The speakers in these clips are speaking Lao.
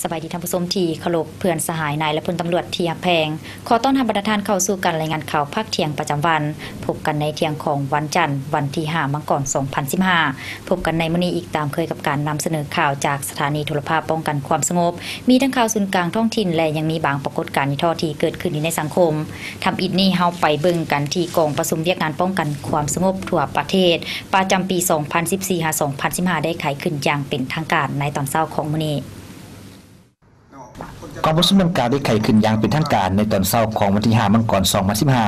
ສະບາຍດີທ່ານຜູ້ຊົມທີ່ເຄົາລົບ, ເພື່ອນສະຫາຍນາຍ ແລະ ພົນຕຳຫຼວດທີ່ຮັກແພງ. ຂໍຕ້ອນຮັບບັນດາທ່ານເຂົ້າສູ່ການລາຍງານຂ່າວພາກທ່ຽງປະຈຳວັນ. ພົບກັນໃນທ່ຽງຂອງວັນຈັນ, ວັນທີຫ້າ ມັງກອນ ສອງພັນສິບຫ້າ. ພົບກັນໃນມື້ນີ້ອີກຕາມເຄີຍກັບການນຳສະເໜີຂ່າວຈາກສະຖານີໂທລະພາບປ້ອງກັນຄວາມສະຫງົບ. ມີທັງຂ່າວສູນກາງທ້ອງຖິ່ນ ແລະ ຍັງມີບາງປາກົດການທີ່ທໍ້ທີ່ເກີດຂຶ້ນຢູ່ໃນສັງຄົມ. ທຳອິດນີ້ເຮົາໄປເບິ່ງກັນທີ່ກອງປະຊຸມວຽກງານປ້ອງກັນຄວາມສະຫງົບທົ່ວປະເທດ ປະຈຳປີ ສອງພັນສິບສີ່ ຫາ ສອງພັນສິບຫ້າ ໄດ້ໄຂຂຶ້ນຢ່າງເປັນທາງການໃນຕອນເຊົ້າຂອງມື້ນີ້. ກອງປະຊຸມດັ່ງກ່າວໄດ້ໄຂຂຶ້ນຢ່າງເປັນທາງການໃນຕອນເຊົ້າຂອງວັນທີຫ້າ ມັງກອນ ສອງພັນສິບຫ້າ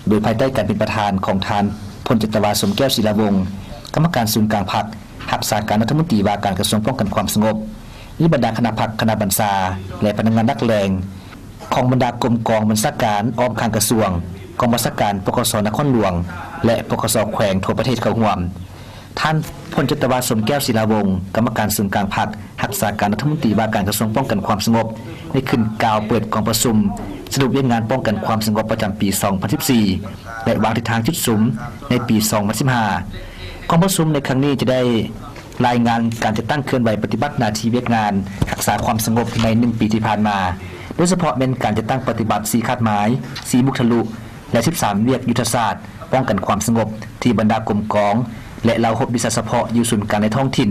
ໂດຍພາຍໃຕ້ການເປັນປະທານຂອງທ່ານ ພົນຈັດຕະວາ ສົມແກ້ວ ສີລາວົງ ກຳມະການສູນກາງພັກ, ຮັກສາການລັດຖະມົນຕີວ່າການກະຊວງປ້ອງກັນຄວາມສະຫງົບ, ມີບັນດາຄະນະພັກ, ຄະນະບັນຊາ ແລະ ພະນັກງານຫຼັກແຫຼ່ງຂອງບັນດາກົມກອງບັນຊາການອ້ອມຂ້າງກະຊວງ, ກອງບັນຊາການ ປກສ ນະຄອນຫຼວງ ແລະ ປກສ ແຂວງທົ່ວປະເທດເຂົ້າຮ່ວມ. ທ່ານ ພົນຈັດຕະວາ ສົມແກ້ວ ສີລາວົງ ກຳມະການສູນກາງພັກ, ຮັກສາການລັດຖະມົນຕີວ່າການກະຊວງປ້ອງກັນຄວາມສະຫງົບ ໄດ້ຂຶ້ນກ່າວເປີດກອງປະຊຸມສະຫຼຸບວຽກງານປ້ອງກັນຄວາມສະຫງົບປະຈຳປີ ສອງພັນສິບສີ່ ແລະ ວາງທິດທາງຈຸດສຸມໃນປີ ສອງພັນສິບຫ້າ. ກອງປະຊຸມໃນຄັ້ງນີ້ຈະໄດ້ລາຍງານການຈັດຕັ້ງເຄື່ອນໄຫວປະຕິບັດໜ້າທີ່ວຽກງານຮັກສາຄວາມສະຫງົບໃນໜຶ່ງປີທີ່ຜ່ານມາ, ໂດຍສະເພາະແມ່ນການຈັດຕັ້ງປະຕິບັດສີ່ຄາດໝາຍ, ສີ່ບຸກທະລຸ ແລະ ສິບສາມ ວຽກຍຸດທະສາດປ້ອງກັນຄວາມສະຫງົບ ທີ່ບັນດາກົມກອງ ແລະ ເຫຼົ່າຮົບວິຊາສະເພາະຢູ່ສູນກາງໃນທ້ອງຖິ່ນ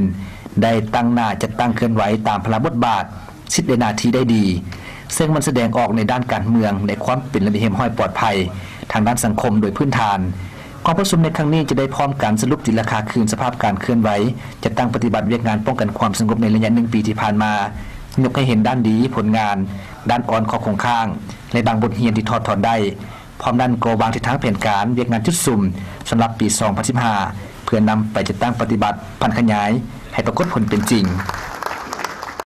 ໄດ້ຕັ້ງໜ້າຈັດຕັ້ງເຄື່ອນໄຫວຕາມພາລະບົດບາດ, ສິດ ແລະ ໜ້າທີ່ໄດ້ດີ, ເຊິ່ງມັນສະແດງອອກໃນດ້ານການເມືອງ ແລະ ຄວາມເປັນລະບຽບຮຽບຮ້ອຍປອດໄພທາງດ້ານສັງຄົມໂດຍພື້ນຖານ. ກອງປະຊຸມໃນຄັ້ງນີ້ຈະໄດ້ພ້ອມກັນສະຫຼຸບຕີລາຄາຄືນສະພາບການເຄື່ອນໄຫວ ຈັດຕັ້ງປະຕິບັດວຽກງານປ້ອງກັນຄວາມສະຫງົບໃນໄລຍະໜຶ່ງປີທີ່ຜ່ານມາ, ຍົກໃຫ້ເຫັນດ້ານດີ, ຜົນງານ, ດ້ານອ່ອນ, ຂໍ້ຄົງຄ້າງ ແລະ ບາງບົດຮຽນທີ່ຖອດຖອນໄດ້. ພ້ອມນັ້ນກໍວາງທິດທາງແຜນການວຽກງານຈຸດສຸມສຳລັບປີ ສອງພັນສິບຫ້າ ເພື່ອນຳໄປຈັດຕັ້ງປະຕິບັດຜັນຂະຫຍາຍໃຫ້ປາກົດຜົນເປັນຈິງ.